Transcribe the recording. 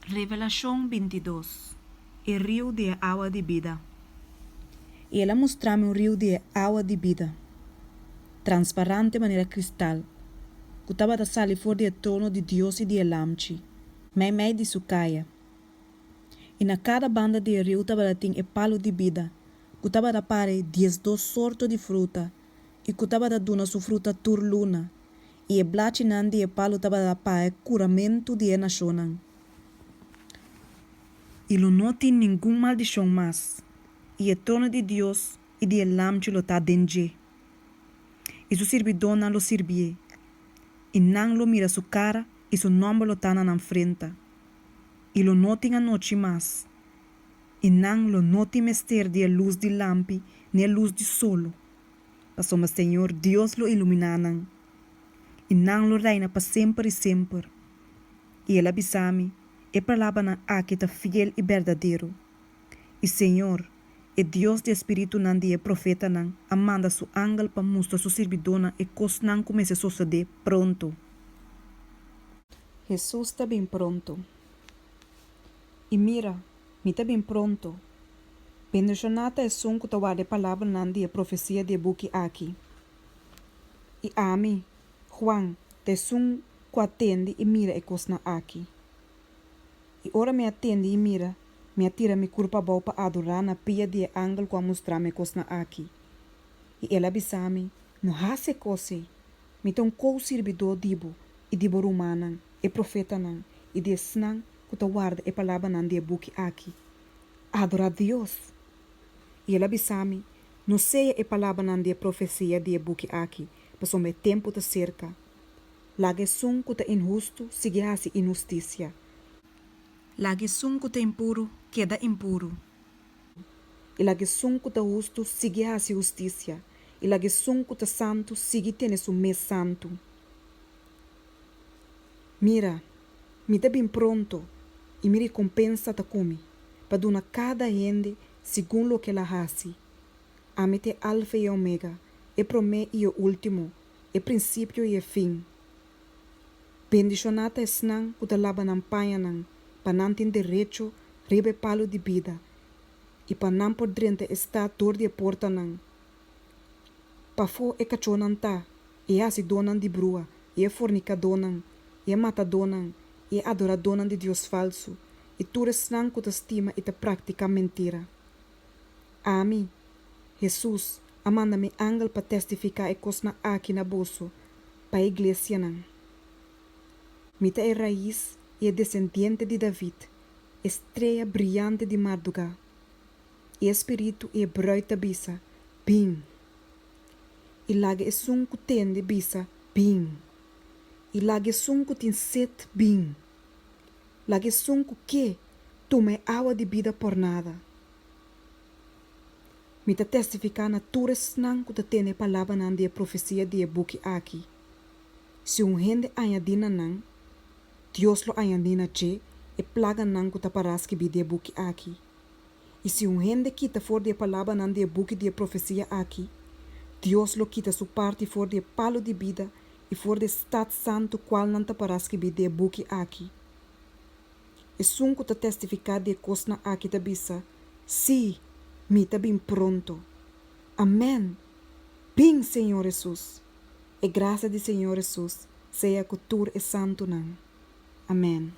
Revelashon 22, E riu di e awa di bida. I el a mustra mi un riu di e awa di bida, transparante manera kristal, ku tabata sali for di e trono di Dios i di e Lamchi, meimei di su kaya. I na kada banda di e riu tabatin e palu di bida, ku tabata pari 12 sorto di fruta i ku tabata duna su fruta tur luna, i e blachinan di e palu tabata pa e kuramentu di e nashonnan. I lo no tin ningun maldishon mas, i e trono di Dios i di e Lamchi lo ta den dje, i su sirbidónan lo sirbié, i nan lo mira su kara i su nòmber lo ta na nan frenta. I lo no tin anochi mas, i nan lo no tin mester di e lus di lampi ni e lus di solo, pasobra Señor Dios lo iluminá nan, i nan lo reina pa semper i semper. I el a bisa mi, E palabranan aki ta fiel i berdadero. I Señor, e Dios di e spiritunan di e profetanan, a manda su angel pa mustra su sirbidónan e kosnan ku mester sosodé pronto. Hesus ta bin pronto. I mira, mi ta bin pronto. Bendishoná ta esun ku ta warda e palabranan di e profesia di e buki aki. I ami, Juan, ta esun ku a tende i mira e kosnan aki. I ora mi a tende i mira, mi a tira mi kurpa abou pa adorá na pia di e angel ku a mustra mi e kosnan aki. I el a bisa mi, No hasi e kos ei! Mi ta un ko-sirbidó di bo i di bo rumannan, e profetanan, i di esnan ku ta warda e palabranan di e buki aki. Adorá Dios! I el a bisa mi, No seya e palabranan di e profesia di e buki aki, pasobra e tempu ta serka. Laga esun ku ta inhustu sigui hasi inhustisia. Laga esun ku ta impuru keda impuru. I laga esun ku ta hustu sigui hasi hustisia, i laga esun ku ta santu sigui tene su mes santu. Mira, mi ta bin pronto, i mi rekompensa ta ku mi, pa duna kada hende segun loke el a hasi. Ami ta e Alfa i e Omega, e promé i e último, e prinsipio i e fin. Bendishoná ta esnan ku ta laba nan pañanan, pa nan tin derecho riba e palu di bida i pa nan por drenta e stat dor di e portanan. Pafó e kachónan ta, i e hasidónan di brua, i e fornikadónan, i e matadónan, i e adoradónan di dios falsu, i tur esnan ku ta stima i ta praktiká mentira. Ami, Hesus, a manda mi angel pa testifiká e kosnan aki na boso pa e iglesianan. Mi ta e rais i e desendiente di David, e strea briante di mardugá. I e spiritu i e brùit ta bisa, Bin! I laga esun ku tende bisa, Bin! I laga esun ku tin set bin! Laga esun ku ke tuma e awa di bida pòrnada. Mi ta testifiká na tur esnan ku ta tende e palabranan di e profesia di e buki aki, Si un hende añadí na nan, Dios lo añadí na dje e plaganan ku ta pará skibí di e buki aki. I si un hende kita for di e palabranan di e buki di e profesia aki, Dios lo kita su parti for di e palu di bida i for di e stat santu kualnan ta pará skibí di e buki aki. Esun ku ta testifiká di e kosnan aki ta bisa, Sí, mi ta bin pronto. Amèn! Bin, Señor Hesus! E grasia di Señor Hesus sea ku tur e santunan. Amèn.